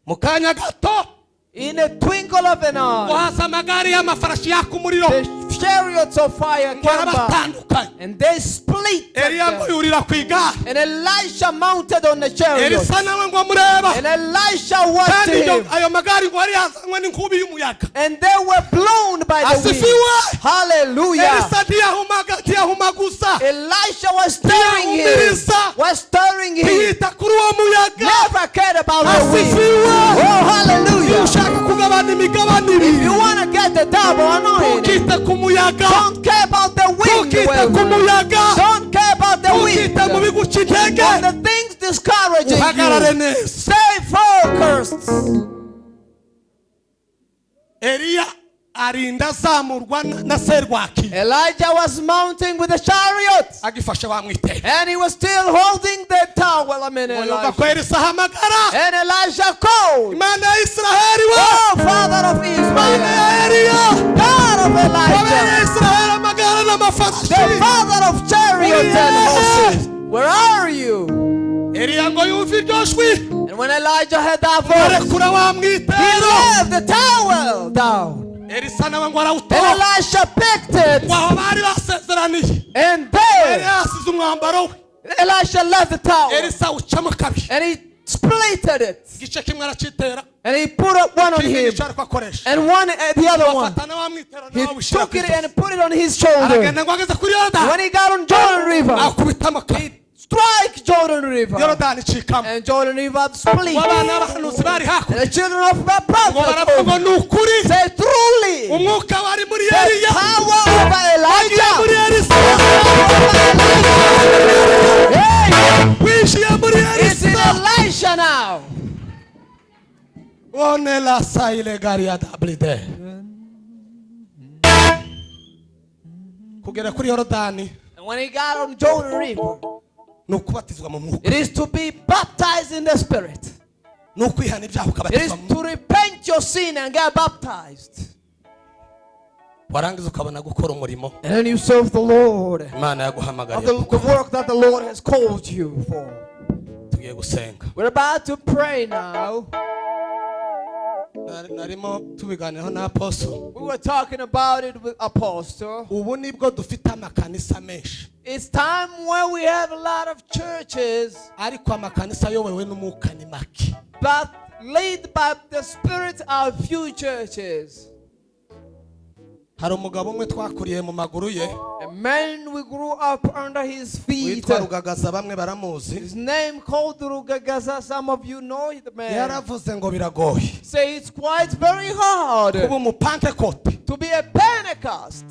Mu kanya gato, In a twinkle of an ngo eye, haza amagare y'amafarashi yaka umuriro, the chariots of fire ngo came by arabatandukanye. and they split Eliya ngo them. yurira ku igare, And Elisha mounted on the chariot. Elisa nawe ngo amureba, And Elisha watched kandi him. Ayo magare ngo yari yazanywe n'inkubi y'umuyaga. And they were blown by the wind. Asifiwe. Hallelujah. Elisa ntiyahumaga, ntiyahumaguza, Elisha was stirring him. Ntiyahumiriza. Was stirring him. Ntiyita kuri uwo muyaga. Never cared about the wind. Asifiwe. Oh, Iyo hallelujah. ushaka kugabana imigabane If ibiri, you want to get the double anointing, ntukite ku muyaga, don't care about the wind. Ntukite ku muyaga, Don't care about the wind. ntukite mu biguca intege, On the things discouraging uhagarare you. neza. Stay focused. Eliya arinda azamurwa na serwakira, Elijah was mounting with the chariot, agifashe wa mwitero. and he was still holding the towel. I mean, Ngo yumva Elijah. ko Elisa ahamagara, And Elijah called, Imana ya Isiraheli we, "Oh, Father of Imana Israel, ya Eliya, God of wabere Elijah, Isiraheli amagare n'amafarashi." the father of chariots and horses, where are you?" Eliya ngo yumve iryo jwi, And when Elijah heard that voice, arekura wa he mwitero. left the towel down. Elisa nawe ngo And arawutora. Elisha picked it, Ngo aho bari basezeraniye, and yari there yasize umwambaro we. Elisha left the towel, Elisa awucamo kabiri, and he splitted it, igice kimwe aracitera, and he put up one on ikindi him, gice ariko akoresha, and one the other one. bafata na wa mwitero He nawe awushyira took ku it ijosi. and put it on his shoulder. Aragenda ngo ageze kuri Yorodani, When he got on Jordan River, akubitamo kabiri, strike Jordan River, Yorodani icikamo. and Jordan River split. Ngo abana b'abahanuzi bari And hakurya the children of the ngo baravuga prophet ngo ni ukuri, say, "Truly, umwuka wari muri the Eliya power of wagiye muri Elijah, Elisa, hey, winjiye muri is in Elisa." Elisha now." One la saile garia dablide kugera kuri Yorodani And when he got on Jordan River, ni ukubatizwa mu mwuka, it is to be baptized in the Spirit. Ni ukwihana ibyaha It is ukabatizwa mu to mwuka, repent your sin and get baptized. Warangiza ukabona gukora umurimo And then you serve the Lord Imana of yaguhamagariye. the work that the Lord has called you for. Tugiye gusenga. We're about to pray now. Narimo tubiganiraho na apostle. We were talking about it with Apostle. Ubu nibwo dufite amakanisa menshi, It's time when we have a lot of churches, ariko amakanisa ayobowe n'umwuka ni make. But led by the Spirit are few churches. Hari umugabo umwe twakuriye mu maguru ye, A man we grew up under his feet. Witwa Rugagaza, bamwe baramuzi. His name called Rugagaza. Some of you know the man. Yaravuze ngo biragoye Say it's quite very hard kuba umupantekote to be a Pentecost,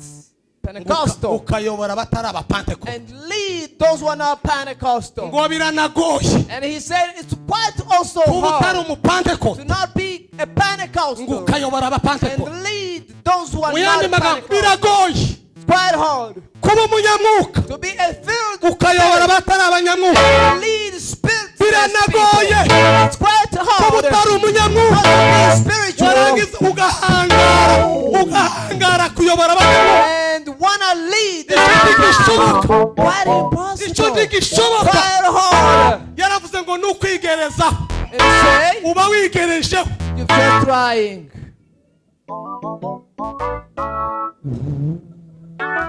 Pentecostal, ukayobora abatari abapantekote, and lead those who are not Pentecostal. Ngo biranagoye And he said it's quite also kuba utari hard umupantekote to not be a ngo Pentecostal ukayobora abapantekote. And lead those who are Mu yandi not magambo, Pentecostal. biragoye It's quite hard kuba umunyamwuka to be a filled ukayobora spirit abatari abanyamwuka. And lead spirit Biranagoye people. It's quite Quite Kuba hard. utari umunyamwuka, Not to be spiritual warangiza ugahangara, ugahangara kuyobora abanyamwuka. and wanna lead the Icyo ntigishoboka. Quite Icyo impossible. ntigishoboka. Quite hard. Yaravuze ngo ni ukwigerezaho. And say, Uba wigerejeho. you're just trying.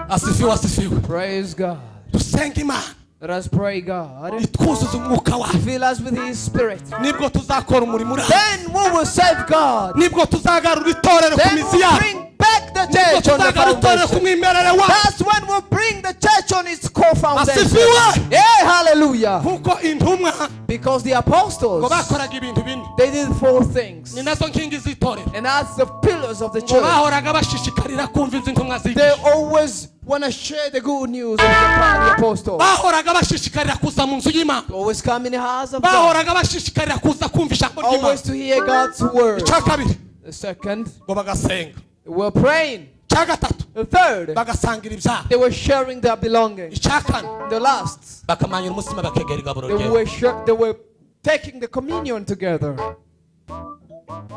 Asifiwe, asifiwe. Praise God. Dusenge Imana Let us pray God. itwuzuze umwuka wayo. Fill us with His Spirit. Nibwo tuzakora umurimo urambye. Then we will save God. Nibwo tuzagarura itorero ku Then mizi we'll yayo. bring back the Nibwo church on the tuzagarura itorero ku foundation. mwimerere wayo. That's when we'll bring the church on its core foundation. Asifiwe. Yeah, hallelujah. Kuko intumwa Because the ngo apostles, bakoraga ibintu bine, they did four things. ni nazo nkingi z'itorero. And that's the pillars of the Ngo church. bahoraga bashishikarira kumva ibyo intumwa They zigisha. always want to share the good news of the apostles. Bahoraga bashishikarira kuza mu nzu y'Imana. Always come in the house of God. Bahoraga bashishikarira kuza kumva ijambo ry'Imana. Always to hear God's word. Icya kabiri, The second, ngo bagasenga. they were praying. Icya gatatu, The third, bagasangira ibyaha. they were sharing their belongings. Icya kane, The last, bakamanyura umutsima, bakegera igaburo they ryera. were they were taking the communion together.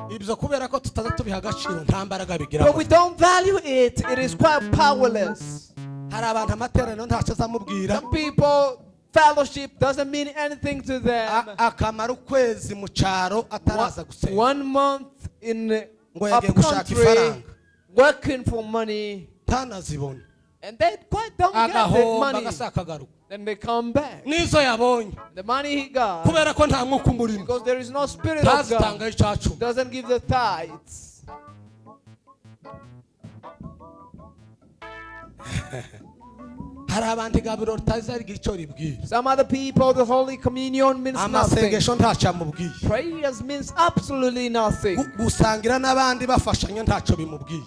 Ibyo kubera ko tutaza tubiha agaciro, nta mbaraga bigira. But we don't value it. It is quite powerless. Hari abantu amateraniro ntacyo azamubwira. Some people, fellowship doesn't mean anything to them. Akamara ukwezi mu cyaro ataraza gusenga. One month in Ngo up yagiye gushaka country, ifaranga. working for money, Ntanazibona. and they quite don't get the Agahomba, money. agasa akagaruka. Then they come back. N'izo yabonye, The money he got, kubera ko nta mwuka umurimo, because there is no spirit of God, ntazitangaho icyacu. doesn't give the tithes. Hari abantu igaburo ritazagira icyo ribwira. Some other people, the Holy Communion means nothing. Amasengesho ntacyo amubwiye. Prayers means absolutely nothing. Gusangira n'abandi bafashanya ntacyo bimubwiye.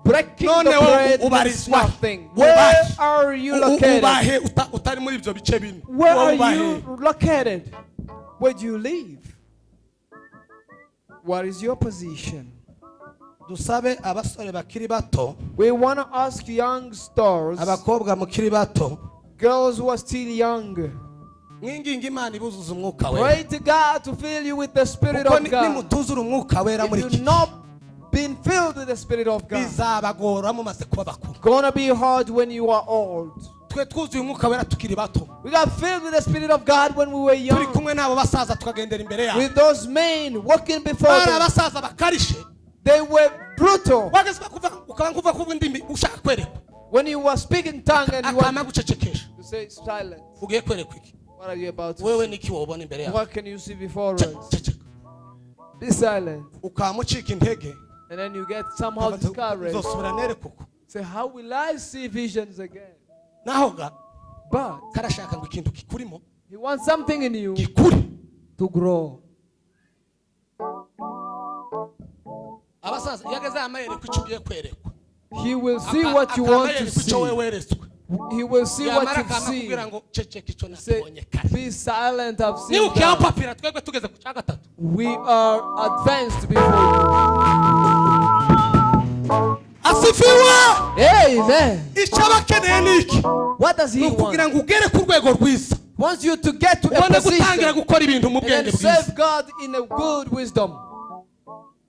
Breaking None the wowe bread means ubarizwa nothing. Where Ubahe. are you located? Ubahe utari muri ibyo bice bine? Where Wowe are ubahe? you located? Where do you live? What is your position? Dusabe abasore bakiri bato, We want to ask young stars, abakobwa mukiri bato, girls who are still young, mwinginga Imana ibuzuza umwuka wera. pray to God to fill you with the Spirit Kuko of God. nimutuzura umwuka wera muri If iki you've not been filled with the Spirit of God, bizabagora mumaze kuba bakuru. gonna be hard when you are old. Twe twuzuye umwuka wera tukiri bato, We got filled with the Spirit of God when we were turi young. kumwe n'abo basaza, tukagendera imbere yabo. With those men walking before Bari them, abasaza bakarishe. they were brutal. Wageze ukaba nkuva kuvuga indimi ushaka kwerekwa, When you were speaking tongue and you akama want gucecekesha. to say silent, Ugiye kwerekwa iki? what are you about to Wewe see? niki wobona imbere yawe? What can you see before us? Ceceka. Be silent. Ukamucika intege. And then you get somehow discouraged. Uzosubira nere kuko Say, how will I see visions again? naho ga But karashaka ngo ikintu kikurimo he wants something in you gikure. to grow. Abasaza iyo ageze amayereko icyo ugiye kwerekwa, He will see what you want to akamayereko icyo wowe see. weretswe, He will see what yamara you've akama seen. kubwira ngo ceceka, icyo Say, nakibonye kare. be silent, I've Niba seen that. ukiyapapira, twebwe tugeze ku cya gatatu. We are advanced before Asifiwe. you. Amen. Icyo aba akeneye ni iki? What does Ni he ukugira want? ngo ugere ku rwego rwiza, Wants you to get to a ubone gutangira position gukora ibintu mu and bwenge then bwiza. serve God in a good wisdom.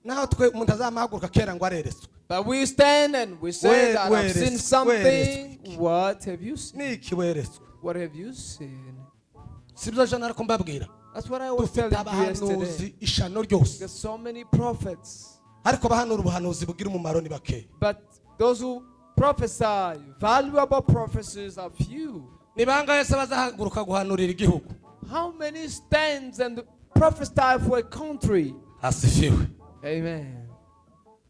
Naho twe umuntu azamahaguruka kera ngo areretswe. But we stand and we say that Where I've seen where is- something. What have you seen? Ni iki weretswe? What have you seen? Si byo jana ariko mbabwira. That's what I was Dufite telling you abahanuzi yesterday. ishano ryose, There's so many prophets, ariko abahanura ubuhanuzi bugira umumaro ni bakeya. but those who prophesy valuable prophecies are few. Ni bangahe se bazahaguruka guhanurira igihugu? How many stands and prophesy for a country? Asifiwe. Amen.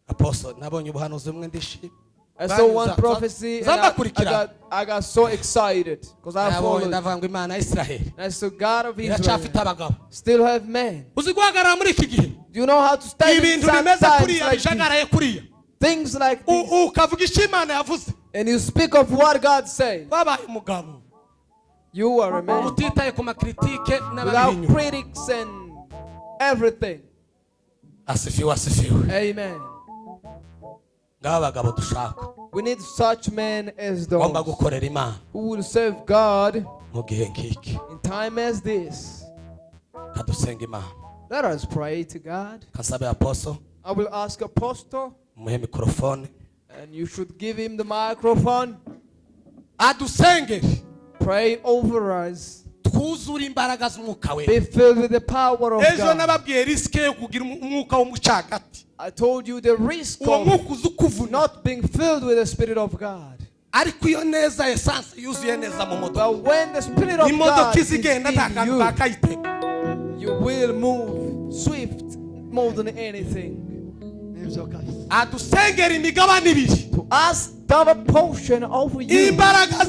Apostle, nabonye ubuhanuzi bumwe ndishimye. I saw one prophecy and I got so excited because I Nabonye followed. ndavuga ngo Imana ya Isiraheli And I saw God of iracyafite Israel abagabo. still have men. Uzi guhagarara muri iki gihe, Do you know how to stand in ibintu sad bimeze times kuriya, like this? bijagaraye kuriya, Things like this. Ukavuga icyo Imana yavuze? And you speak of what God said. Wabaye umugabo You are a man. utitaye ku makritike n'ababiri Without inyuma. critics and everything. Asifiwe, asifiwe. Amen. Ngaba abagabo dushaka, We need such men as ugomba those gukorera Imana who will serve God mu gihe nk'iki. in time as this. Kadusenga Imana. Let us pray to God. Kasabe apostle. I will ask Apostle, Umuhe mikorofone. And you should give him the microphone. Adusengere. Pray over us. Twuzure imbaraga z'umwuka we. Be filled with the power of Ejo God. nababwiye risk yo kugira umwuka w'umucagati. I told you the risk Uwo of mwuka uza ukuvuna. Not being filled with the Spirit of God. Ariko iyo neza essence yuzuye neza mu modoka, But when the Spirit of imodoka God is izigenda nta in kantu you, kakayitega. You will move swift more than anything. Nibyo kabisa. Adusengera imigabane ibiri. To ask double portion over you, Imbaraga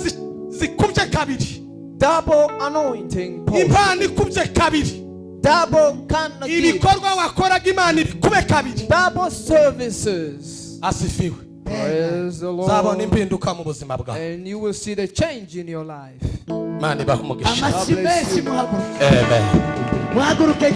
zikubye kabiri. Double anointing portion, Impano ikubye kabiri. Double kind of gift, Ibikorwa wakoraga Imana ibikube kabiri. Double services. Asifiwe. Praise the Uzabona Lord. impinduka mu buzima bwawe. And you will see the change in your life. Imana ibahe umugisha. Amashyi menshi, muhaguruke. Amen. Muhaguruke.